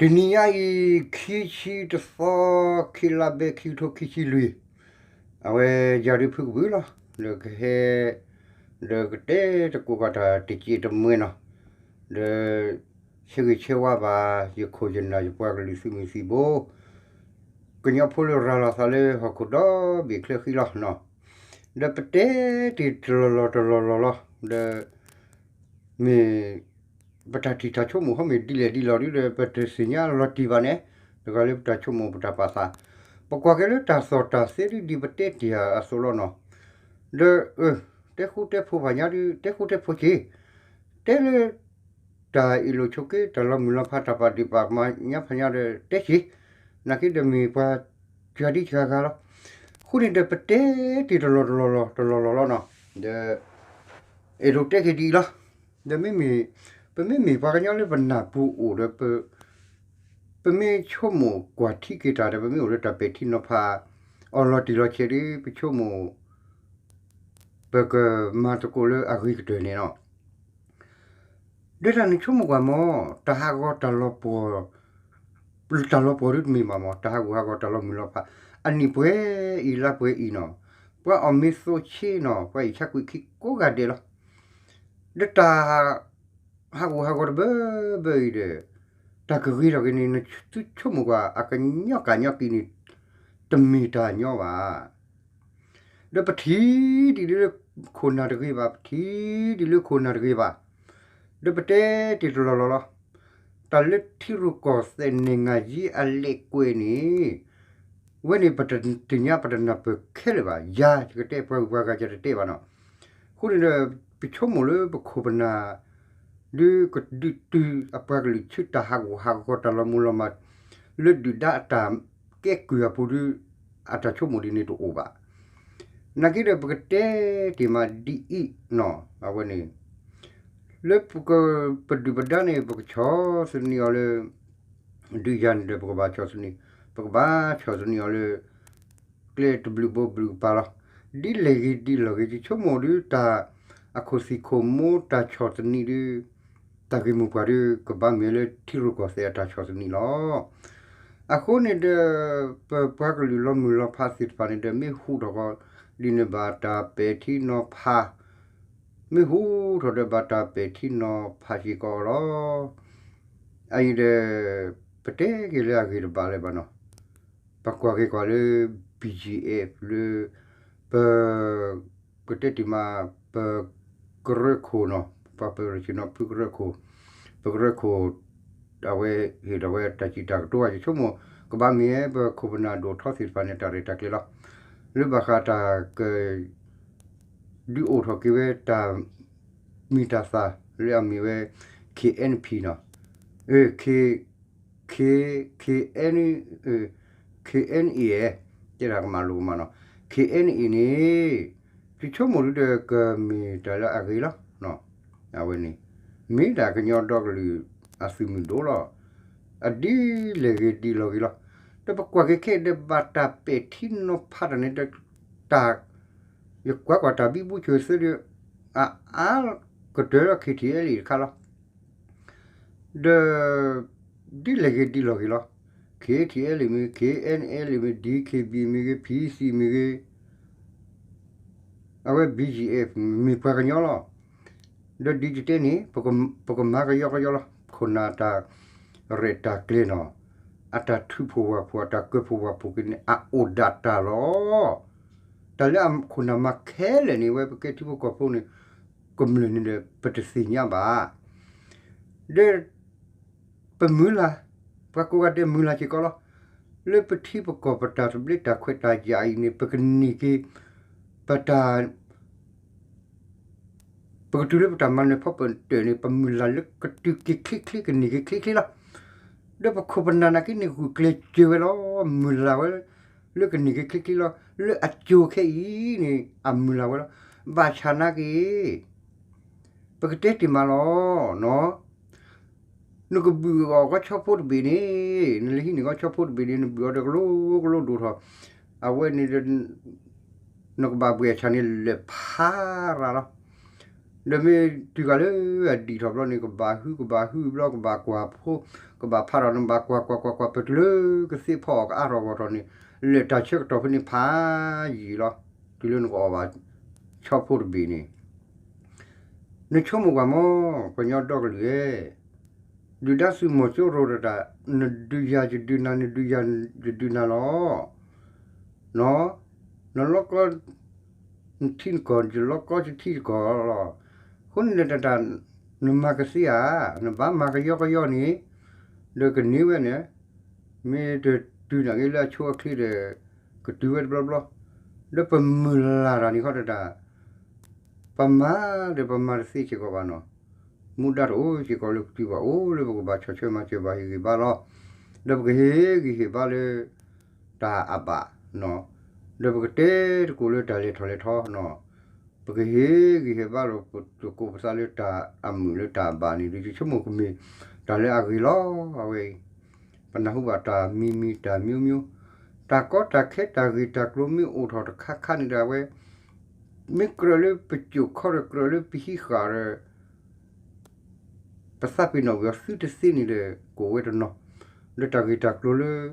တနံၤညါအံၤ ခံဆံတသီ ခံလါဘဲ ခံကထိခံဆံလွံၢ်, အဝဲယၤဒုးဖုကဘုးလီၤ. ဒီးကဟဲ ဒီးကတဲသကိးကီးတၢ်တစဲးတမှဲၤနီၤ, ဒီးဆၢဂ့ၤဆၢဝါဘၣ် ယခိၣ်ယနၢ် ယပှၤကလုာ်သုးမုၢ်သံၣ်ဘိ ကညီဖိလၢရၤလီၤသးလၢဟီၣ်ခိၣ်ဒီဘ့ၣ်ချၢဃံလီၤနီၤ. ဒီးပတဲတ့ၢ်တလီၢ်လီၢ်တလီၢ်လီၢ်လီၤ. ဒီး မ့ၢ် ပတၢ်ထံၣ်တၢ်ဆိကမိၣ်ဟီမ့ၢ်ဒ်လဲၣ်ဒ်လဲၣ်ဒ်ဒီး ပတသ့ၣ်ညါလီၤတံၢ်ဘၣ်န့ၣ်, တဂၤလၢပတၢ်ဆိကမိၣ်ပတၢ်ပာ်သး, ပကွၢ်က့ၤလၢတၢ်သီၣ်တၢ်သဲဒ်ပတဲတ့ၢ်အသိးလီၤနီၤ. ဒီး တဲဃူတဲဖိးဘၣ်ညါဒုး တဲဃူတဲဖိးက့ၤ, တဲလၢ တၢ်အ့ၣ်လိာ်ဆိးက့ တၢ်လီၤမုၢ်လီၤဖး တၢ်ပာ်ဒ့ၣ်ပာ်ကမၣ်ညါဖးညါဒီးတဲက့ၤ, နာ်က့ဒီးမ့ၢ်ပှၤ ကၢဒ်ကၢဂၤလီၤ. အဃိန့ၣ်ဒီးပတဲတ့ၢ်တလီၢ်တလီၢ်လီၢ် တလီၢ်လီၢ်လီၤနီၤ. ဒီး အဲၣ်ဒိးတဲက့ၤဒ်အံၤလီၤ. ဒီးမ့မ့ၢ် ပမ့မ့ၢ်ပှၤကညီလၢပနၢ်ပူၤအိၣ်ဒီး ပမ့ၢ်ဆိကမိၣ်ကွၢ်ထံက့ၤတၢ်ဒီး ပမ့ၢ်အိၣ်လၢတၢ်ပဲာ်ထံနီၤဖး အီၤလီၤတံၢ်လီၤဆဲးဒီး ပဆိကမိၣ် ပကမၤသကိးလၢအဂ့ၤကတၢၢ်န့ၣ်လီၤ. ဒီးတၢ်နဆိကမိၣ်ကွၢ်မ့ၢ် တၢ်ဟးဂီၤတၢ်လီၤပှီၢ် တၢ်လီၤပှီၢ်ဒုတမ့ၢ်ဘၣ်မ့ၢ် တၢ်ဟးဂူာ်ဟးဂီၤတၢ်လီၤမုၢ်လီၤဖး အနံၣ်ပှဲၤအံၤလါပှဲၤအံၤနီၤ, ပှၤအီၣ်မ့ၤသိးဆ့နီၤ ပှၤအံၣ်ဆါကွံာ်ခံကိးဂၤဒဲးလီၤ. ဒီးတၢ် ဟးဂူာ်ဟးဂီၤတဘျီဘျီအံၤဒီး တၢ်ကဂ့ၤထီၣ်က့ၤန့ၣ် နသုဆိကမိၣ်ကွၢ် အကညီကၢ်ညီကံၤန့ၣ် တမ့ၢ်တၢ်ညီဘၣ်. ဒီးပထံၣ်ဒံးလၢခိၣ်နၢ်တဂ့ၤဘၣ်, ပထံၣ်ဒံးလၢခိၣ်နၢ်တဂ့ၤဘၣ်, ဒီးပတဲတ့ၢ်တလီၢ်လီၢ်လီၤ. တၢ်လၢထံရူၢ်ကီၢ်သဲး နိုင်ငံရေးအလဲကွဲန့ၣ် ဝဲန့ၣ်ပတသ့ၣ်ညါပတနၢ်ပၢၢ်ခဲလၢာ်ဘၣ်. ယၤယကတဲပှၤဂုၤပှၤဂၤယတတဲဘၣ်နီၤ. အဃိန့ၣ်ဒီး ပဆိကမိၣ်လၢပခိၣ်ပနၢ် ဒုးကဒုးတုၤအပှၤကလုာ်ဆူတၢ်ဟးဂူာ်ဟးဂီၤတၢ်လီၤမုၢ်လီၤမၢ် လၢဒုၣ်ဒါအတၢ်ကဲကုၢ်အပူၤဒုး အတၢ်ဆိကမိၣ်ဒ်န့ၣ်တအိၣ်ဘၣ်. နာ်က့ဒီးပကတဲတ့ၢ်မးဒ်အံၤနီၤ အဝဲန့ၣ် လၢပက ပဒုၣ်ပဒါန့ၣ် ပကဆီၣ်သနံးအီၤလၢ ဒုးယၤန့ၣ်ဒီး ပကဘၣ်ဆီၣ်သနံး, ပကဘၣ်ဆီၣ်သနံးအီၤလၢ ကျဲတဘျုးဘိဘျုးကပၤလီၤ. ဒ်လဲၣ်ဂ့ၤဒ်လဲၣ်ဂ့ၤ ယဆိကမိၣ်ဒုးတၢ် အခိၣ်သံၣ်ခိၣ်မိတၢ်ဆီၣ်သနံးဒုး တၢ်ဂ့ၢ်မိၢ်ပှၢ်ဒုး ကဘၣ်မ့ၢ်လၢထံရူၢ်ကီၢ်သဲးအတၢ်ဆီၣ်သနံးလီၤ. အဃိန့ၣ်ဒီး ပပှၤကလုာ်လီၤမုၢ်လီၤဖးသ့ၣ်တဖၣ်န့ၣ်ဒီး မ့ၢ်ဟူးထီၣ်ဃီ ဒ်န့ၣ်ဘၣ်တၢ်ပဲာ်ထံနီၤဖး မ့ၢ်ဟူးထီၣ်ဒီးဘၣ်တၢ်ပဲာ်ထံနီၤဖးစ့ၢ်ကီးလီၤ. အအံၤဒီး ပတဲက့ၤလၢအဂ့ၢ်တဘၣ်လၢၤဘၣ်နီၤ. ပကွၢ်က့ၤကွၢ်လၢ ဘီၣ်ကၠံၣ်အဲၣ်လၢ ပ ကတဲတ့ၢ်မး ပကရၢခိၣ်နီၤ, ပှၤပၢၤရဆ့ၣ်နီၤ ဖုကရၢခိၣ်, ပကရၢခိၣ် အဝဲဟ့ၣ်ထီၣ်ဝဲတၢ်စံးတၢ်ကတိၤ ယဆိကမိၣ် ကဘၣ်မ့ၢ်ပခိၣ်ပနၢ်ဒိၣ်ထီသ့ၣ်တဖၣ်န့ၣ် တၢ်ရဲၣ်တၢ်ကျဲၤလီၤ. လၢဘၣ်ဃးတၢ်က ဒုးအိၣ်ထီၣ်က့ၤဝဲတၢ်မ့ၢ်တၢ်သၣ်လၢအမ့ၢ်ဝဲ K N P နီၤ, K K K N K N A တဲဒၣ်ကမၤလိကမၤနီၤ, K N A န့ၣ် ယဆိကမိၣ်ဒုးဒီးကမ့ၢ်တၢ်လၢအဂ့ၤလီၤ. အဝဲန့ၣ် မ့ၢ်ဒၣ်ကညီဒီကလုာ်အသုးမုၢ်ဒိၣ်လီၤ. အဒ်လဲၣ်ဂ့ၤဒ်လဲၣ်ဂ့ၤလီၤ. ဒီးပကွၢ်က့ၤခဲအံၤဒီး ဘၣ်တၢ်ပဲာ်ထံနီၤဖးတၢ်န့ၣ်ဒီး တၢ် ယကွၢ်ကွၢ်တၢ်ဘံဘူဆၢၣ်သၢဒီး အအါကတၢၢ်လၢ K T L A တခါလီၤ. ဒီး ဒ်လဲၣ်ဂ့ၤဒ်လဲၣ်ဂ့ၤလီၤ. K T L A မ့ၢ်ဂ့ၤ K N L A မ့ၢ် D K B မ့ၢ်ဂ့ၤ P C မ့ၢ်ဂ့ၤ အဝဲ B G F မ့ၢ်ပှၤကညီလီၤ. ဒီးဒ်ယတဲန့ၣ် ပကမၤကယီကယီလီၤ. ခိၣ်နၢ်တၢ်ရဲၣ်တၢ်ကျဲၤနီၤ, အတၢ်ထုးဖှိၣ်ဝၣ်ဖှိၣ် အတၢ်ကၢၢ်ဖှိၣ်ဝၣ်ဖှိၣ်က့ၤန့ၣ် အအိၣ်ဒၣ်တၢ်လီၤ. တၢ်လၢအခိၣ်နၢ်မၤခဲလၢာ်န့ၣ် ဝဲပကဲထံဖိကီၢ်ဖိန့ၣ် ကမျၢၢ်န့ၣ်ဒီး ပတသ့ၣ်ညါဘၣ်. ဒီး ပမုၢ်လၢ်, ပှၤကိးဂၤဒဲးမုၢ်လၢ်စ့ၢ်ကီးလီၤ. လၢပထံပကီၢ်ပတၢ်သဘျ့တၢ်ခွဲးတၢ်ယာ်အံၤန့ၣ် ပကန့ၢ်က့ၤ ပတၢ် ပကတုၤလၢပတၢ်မၤနၢၤဖီပတၢၣ်န့ၣ် ပမုၢ်လၢ်လၢကတုၤက့ၤချ့ချ့ ကန့ၢ်က့ၤချ့ချ့လီၤ. ဒီးပခိၣ်ပနၢ်နာ်က့န့ၣ် ဂုာ်ကျဲးစၢးဝဲလီၤ. မုၢ်လၢ်ဝဲ လၢကန့ၢ်က့ၤချ့ချ့လီၤ. လၢအစိၤခဲအံၤန့ၣ် အမုၢ်လၢ်ဝဲလီၤ. ဘၣ်ဆၣ်နာ်က့ ပကတဲတ့ၢ်မးလီၤ. နကဘုၣ်အီၣ်ဂီၤဆီဖိတဘ့ၣ်န့ၣ်, နလဲၤဟံးန့ၢ်ဂီၤဆီဖိတဘ့ၣ်န့ၣ် နဘုၣ်အီၤဒီးကလိကလိဒိၣ်ထီၣ်, အဝဲန့ၣ်ဒီး နကဘၣ်ဘှဲးအဆၣ်န့ၣ် လဲၤဖးရၤလီၤ. ဒီးမ့ၢ်တုၤဃာ်လၢအဒံးထီၣ်ဘျီန့ၣ် ကဘၣ်ဟုကဘၣ်ဟုဘျီ ကဘၣ်ကွၢ်ဖိ ကဘၣ်ဖးထီၣ်န့ၣ် ဘၣ်ကွၢ်ကွၢ်ကွၢ်ကွၢ် ပတုၤလၢကသ့ဖီအီၤကအါထီၣ်ဂီၢ်ထီၣ်န့ၣ် လဲၤတၢ်ဆၢကတီၢ်ဖဲန့ၣ်ဖးယံာ်လီၤ. တုၤလၢနကအီၣ်ဘၣ်ဆီဖိတဘ့ၣ်န့ၣ် နဆိကမိၣ်ကွၢ်မး ကညီဒီကလုာ်ဧၢ, ဒုၣ်ဒါသုးမီၤစိရိၤတဒၣ် နဒုးယၤယဒုးနၤ နဒုးယၤယဒုးနၤလီၤ. နလီကီ နထံနကီၢ် ယလီကီယထံယကီၢ်လီၤ. အဃိန့ၣ်ဒီးတၢ် နမၤကသ့ဧါ, နဘၣ်မၤကယီကယီန့ၣ် ဒီးကန့ၢ်ဝဲန့ၣ် မ့ၢ်တတုၤနာ်က့လၢအဆိအချ့ဒီး ကတုၤဝဲတဘျီဘျီ, ဒီးပမုၢ်လၢ်တၢ်န့ၣ်ဃီတဒၣ် ပမၤဒီးပမၤတသ့စ့ၢ်ကီးဘၣ်နီၤ, မူဒါတအိၣ်စ့ၢ်ကီးလၢပစုပူၤ အိၣ်လၢပကဘၣ်ဆီၣ်ထွဲမၤစၢၤဘၣ်ဟ့ၣ်ဂံၢ်ဘါလီၤ. ဒီးပကဟ့ၣ်ဂံၢ်ဟ့ၣ်ဘါလၢ တၢ်အဘၣ်နီၤ, ဒီးပကတဲတကိးလၢတၢ်လဲၤထီၣ်လဲၤထီနီၤ, ပကဟ့ၣ်ဂံၢ်ဟ့ၣ်ဘါလီၤ ပတကိးပသးလၢတၢ်အမုာ်လၢတၢ်အဘၣ်န့ၣ်ဒီး ယဆိကမိၣ်ကမ့ၢ်တၢ်လၢအဂ့ၤလီၤ. အဝဲအံၤ ပနၢ်ဟူဘၣ်တၢ်မံၤမံၤတၢ်မျိုးမျိုး, တၢ်ကီတၢ်ခဲတၢ်ဂ့ၢ်တၢ်ကျိၤမ့ၢ်အိၣ်ထီၣ်တခါခါန့ၣ်ဒီး အဝဲ မ့ၢ်ကြၢးလၢပစိာ်ခီဒီးကြၢးလၢပဟံးဃာ်ဒီး ပသးပ့ၤနီၣ်ကွံာ်အီၤသုတသ့န့ၣ်ဒီး ကအိၣ်ဝဲတနီၤ, ဒီးတၢ်ဂ့ၢ်တၢ်ကျိၤလၢ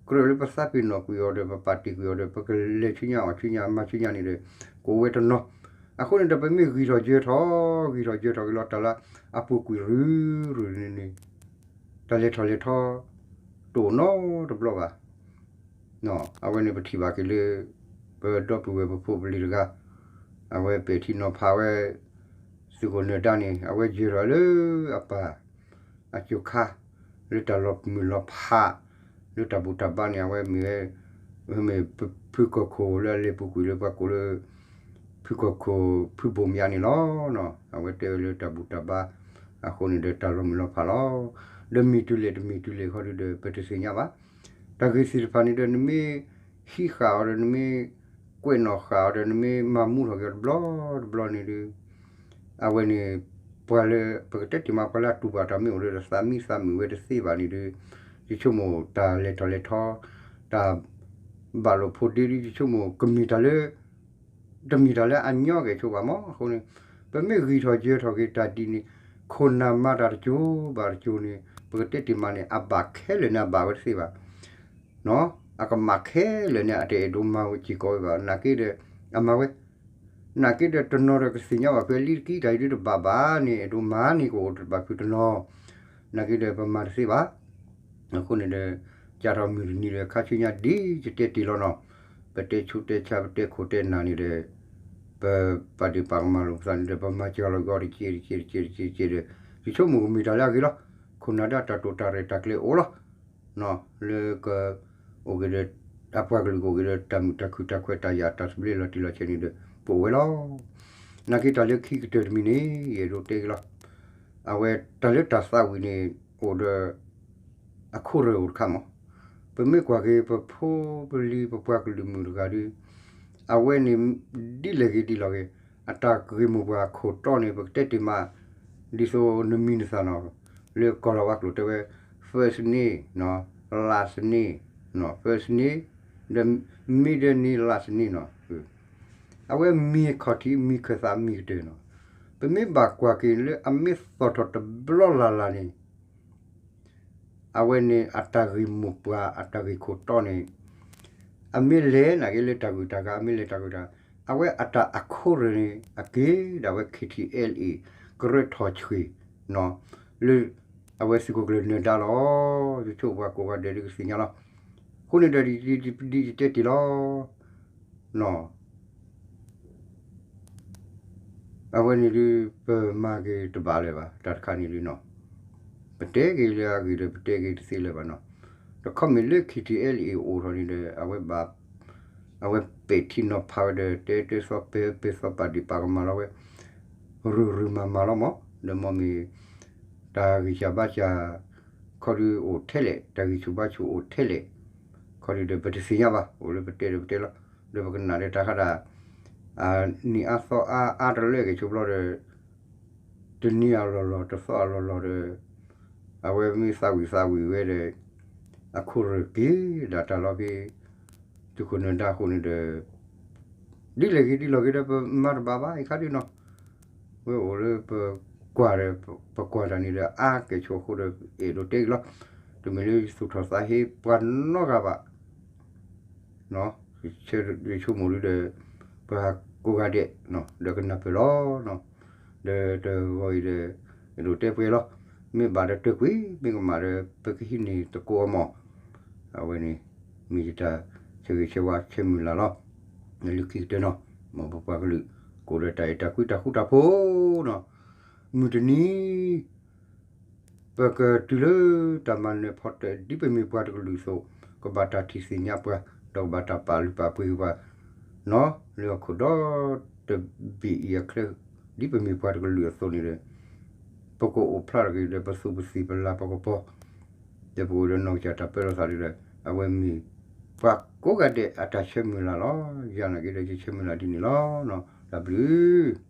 ကြၢးလၢပသးပ့ၤနီၣ်ကွံာ်အီၤဒီး ပပာ်တ့ၢ်ကွံာ်အီၤဒီး ပကလဲၤဆူညါအီၤဆူညါ မၤဆူညါန့ၣ်ဒီး ကအိၣ်ဝဲတနီၤ, အဃိန့ၣ်ဒီး ပမ့ၢ်ဂံၢ်ထီၣ်ယၢၤထီၣ် ဂံၢ်ထီၣ်ယၢၤထီၣ်က့ၤလီၤတၢ်လၢအပူၤကွံာ်ရုၢ်ရုၢ်န့ၣ်န့ၣ် တၢ်လဲၤထီၣ်လဲၤထီ တအိၣ်နီတဘျီဘၣ်. အဝဲန့ၣ်ပထံၣ်ဘၣ်က့ၤလၢ ပဒီပုၢ်ဝဲၢ်ပဖိပလံၤတဂၤ အဝဲပဲာ်ထံနီၤဖးဝဲ သုးခိၣ်နၢၤဒါန့ၣ် အဝဲယၢၤထီၣ်လၢအပၢ် အစိၤခါ လၢတၢ်လီၤမုၢ်လီၤဖး လၢတၢ်ဘူၣ်တၢ်ဘါန့ၣ် အဝဲမ့ၢ်ဝဲ မ့ၢ်ဖုကီၢ်ခိၣ်လၢအလဲၤပူၤကွံာ်လၢပှၤကိးလၢ ဖုကီၢ်ခိၣ်ဖုဘိၣ်မၠးန့ၣ်လီၤ. အဝဲတဲဝဲလၢတၢ်ဘူၣ်တၢ်ဘါ အဃိန့ၣ်ဒီးတၢ်လီၤမုၢ်လီၤဖးလီၤ. ဒီးမ့ၢ်တုၤလဲၣ်တမ့ၢ်တုၤလဲၣ်ခီဒုဒီး ပတသ့ၣ်ညါဘၣ်. တၢ်ဂ့ၢ်သ့ၣ်တဖၣ်န့ၣ်ဒီး နမ့ၢ်ဟံးဃာ်အီၤဒီး နမ့ၢ်ကွဲးနီၣ်ဃာ်အီၤဒီး နမ့ၢ်မၤမူထီၣ်က့ၤအီၤတဘျီတဘျီန့ၣ်ဒီး အဝဲန့ၣ် ပှၤလၢ ပကတဲတ့ၢ်မး ပှၤလၢအတူၢ်ဘၣ်တၢ်မ့ၢ်အိၣ်ဒီး သးမံသးမုာ်ဝဲတသ့ဘၣ်န့ၣ်ဒီး ယဆိကမိၣ်တၢ်လဲၤထီၣ်လဲၤထီ တၢ်ဘၣ်လိာ်ဖိးဒ့ဒီး ယဆိကမိၣ်ကမ့ၢ်တၢ်လၢ တမ့ၢ်တၢ်လၢအညီကဲၣ်ဆိးဘၣ်မး. အဃိန့ၣ် ပမ့ၢ်ဂံၢ်ထီၣ်ယၢၤထီၣ်က့ၤတၢ်ဒ်န့ၣ် ခိၣ်နၢ်မၤတၢ်တစိၤဘၣ်တစိၤန့ၣ် ပကတဲတ့ၢ်မးန့ၣ် အဘၣ်ခဲလၢာ်န့ၣ် အဘၣ်ဝဲတသ့ဘၣ် အကမၣ်ခဲလၢာ်န့ၣ် အတအဲၣ်ဒိးမၤဝဲစ့ၢ်ကီးဝဲဘၣ်. နာ်က့ဒီး အမၤဝဲ နာ်က့ဒီးတနီၤဒီးကသ့ၣ်ညါဘၣ်ဖဲလံတကံတၢ်အံၤဒုတဘၣ်ဘၣ်န့ၣ် အဲၣ်ဒိးမၤန့ၣ် ကအိၣ်တဘၣ်ဖုးတနီၤ, နာ်က့ဒီးပမၤတသ့ဘၣ်. အဃိန့ၣ်ဒီး ကၢ်ထီၣ်မုၢ်တနံၤဒီး ခါဆူညါဒ်ယတဲတ့ၢ်လီၤနီၤ, ပတဲဆူးတဲဆါ ပတဲခိၣ်တဲနၢ်န့ၣ်ဒီး ပပာ်ဒ့ၣ်ပာ်ကမၣ်လိာ်ပသးန့ၣ်ဒီး ပမၤစှၤလီၤက့ၤအီၤတက့ၢ်တက့ၢ်တက့ၢ်တက့ၢ်တက့ၢ်ဒီး ယဆိကမိၣ်ကမ့ၢ်တၢ်လၢအဂ့ၤလီၤ. ခိၣ်နၢ်ဒၣ်တၢ်တိာ်တၢ်ရဲၣ်တၢ်ကျဲၤအိၣ်လီၤ. လၢက အိၣ်က့ၤဒီး အပှၤကလုာ်ကအိၣ်က့ၤဒီးတၢ်မုာ်တၢ်ခုၣ်တၢ်ခွဲးတၢ်ယာ်တၢ်သဘျ့လီၤတံၢ်လီၤဆဲးန့ၣ်ဒီး ပအိၣ်ဝဲလီၤ. နာ်က့တၢ်လၢခံကတၢၢ်တမံၤန့ၣ် ယအဲၣ်ဒိးတဲက့ၤလီၤ. အဝဲတၢ်လၢတၢ်သးဝံၣ်န့ၣ် အိၣ်ဒီး အခိၣ်ရၢၢ်အိၣ်တခါမး, ပမ့ၢ်ကွၢ်က့ၤပဖိပလံၤပပှၤကလုာ်မုၣ်တဂၤဒီး အဝဲန့ၣ် ဒ်လဲၣ်ဂ့ၤဒ်လဲၣ်ဂ့ၤ အတၢ်ဂ့ၢ်မိၢ်ပှၢ်ခိၣ်တီန့ၣ် ပကတဲတ့ၢ်မး ဒ်သိးနမံၤနသၣ်နီၤ လၢကီၢ်လီၤဝါကျိာ်တဲဝဲ first name, last name, first name, ဒီး middle name, last name နီၤ, အဝဲမံၤခီၣ်ထံးမံၤခၢၣ်သးမံၤကတၢၢ်နီၤ, ပမ့ၢ်ဘၣ်ကွၢ်က့ၤလၢအမ့ၢ်သီၣ်ထီၣ်တဘျီလၢ်လၢ်န့ၣ် အဝဲန့ၣ်အတၢ်ဂ့ၢ်မိၢ်ပှၢ်အတၢ်ဂ့ၢ်ခိၣ်တီန့ၣ် အမ့ၢ်လဲၤနာ်က့လၢတၢ်ဂုၤတၢ်ဂၤ အမ့ၢ်လဲၤတၢ်ဂုၤတၢ်ဂၤ အဝဲအတၢ်အခိၣ်ရၢၢ်န့ၣ် အက့ၤဒၣ်ဝဲ KTLA ကရၢထီၣ်ဆှံ လၢ အဝဲသုးခိၣ်ကျၢၢ်နၢၤဒါလီၤ. ယဆိကမိၣ်ပှၤကိးဂၤဒဲးဒ်ကသ့ၣ်ညါလီၤ. အဃိန့ၣ်ဒီး ဒ်ယတဲတ့ၢ်လီၤ အဝဲန့ၣ်ဒုး ပမၤက့ၤတဘၣ်လၢၤဘၣ် တၢ်တခါန့ၣ်ဒုးနီၤ, ပတဲက့ၤလၢအဂ့ၢ်ဒီး ပတဲက့ၤတသ့လၢၤဘၣ်နီၤ, တခီမ့ၢ်လၢ KTLA အိၣ်ထီၣ်န့ၣ်ဒီး အဝဲဘၣ် အဝဲပဲာ်ထံနီၤဖးဝဲဒီး တဲတဲသီပဲပဲသီပာ်ဒ့ၣ်ပာ်ကမၣ်လီၤဝဲ ရုၢ်ရုၢ်မၤမၤလီၤမး, ဒီးမ့ၢ်မ့ၢ် တၢ်ဂံၢ်စၢ်ဘါစၢ် ခီဒုးအိၣ်ထဲလဲၣ် တၢ်ဂံၢ်ဆူၣ်ဘါဆူၣ်အိၣ်ထဲလဲၣ် ခီဒုးဒီး ပတသ့ၣ်ညါဘၣ် အိၣ်လၢပတဲဒီးပတဲလီၤ, ဒီးပကနၣ်ဒီးတၢ်ဃးဒၣ် နံၣ်အါသီအါအါတလၢက့ၤဆိးဘျီဒီး တနံၤအလီၢ်လီၢ် တသီအလီၢ်လီၢ်ဒီး အဝဲမ့ၢ်သးဝံၣ်သးဝံၣ်ဝဲဒီး အခိၣ်ရၢၢ်က့ၤဒၣ်တၢ်လီၤဖဲ သုးခိၣ်နၢၤဒါအဃိန့ၣ်ဒီး ဒ်လဲၣ်ဂ့ၤဒ်လဲၣ်ဂ့ၤဒီး ပမၤတဘၣ်ဘၣ်အံၤခါဒုးနီၤ, ပ ဝဲအိၣ်လၢပကွၢ်ဒီး ပကွၢ်တၢ်န့ၣ်ဒီး အါကဲၣ်ဆိးအဃိဒီး အဲၣ်ဒိးတဲက့ၤလီၤ. တမ့ၢ်လၢသူၣ်ထီၣ်သးဟ့ပှၤနီတဂၤဘၣ်, ယဆိကမိၣ်ဒ်ဒီး ပှၤကိးဂၤဒဲး ဒီးကနၢ်ပၢၢ်လီၤ. ဒီးတဂီၤအံၤဒီး အဲၣ်ဒိးတဲပှဲၤလီၤ. မ့ၢ်ဘၣ်ဒီးတၢၢ်ကွံာ်, မ့ၢ်ကမၣ်ဒီး ပကဟံးန့ၢ်သကိးအမီၢ်, အဝဲန့ၣ် မ့ၢ်ယတၢ်ဆၢဂ့ၤဆၢဝါဆၢမုၢ်လၢ်လီၤ. လၢခံကတၢၢ်နီၤ, မ်ပပှၤကလုာ် ကအိၣ်ဒီးတၢ်အဲၣ်တၢ်ကွံတၢ်ဃူတၢ်ဖိးနီၤ, မုၢ်တနံၤ ပကတုၤလၢတၢ်မၤနၢၤဖီတၢၣ် ဒ်ပမ့ၢ်ပှၤတကလုာ်အသိး, ကဘၣ်တၢ်ထံၣ်သ့ၣ်ညါပှၤ, ဒီးကဘၣ်တၢ်ပာ်လုၢ်ပာ်ပှ့ၤပှၤနီၤ, လၢဟီၣ်ခိၣ်ဒီတဘ့ၣ်အံၤအချၢ, ဒ်ပမ့ၢ်ပှၤတကလုာ်အသိးန့ၣ်ဒီး ပကအိၣ်ဖျါထီၣ်က့ၤဒီး ပသူၣ်ပသးပလၤပကပီၤ, ဒီးပကအိၣ်ဒီးနီၢ်ကစၢ်တၢ်ပၢလီၤသးဒီး အဝဲမ့ၢ်ပှၤကိးဂၤဒဲးအတၢ်ဆၢမုၢ်လၢ်လီၤ. ယၤနာ်က့ဒီး ယဆၢမုၢ်လၢ်ဒ်န့ၣ်လီၤ. တၢ်ဘျုး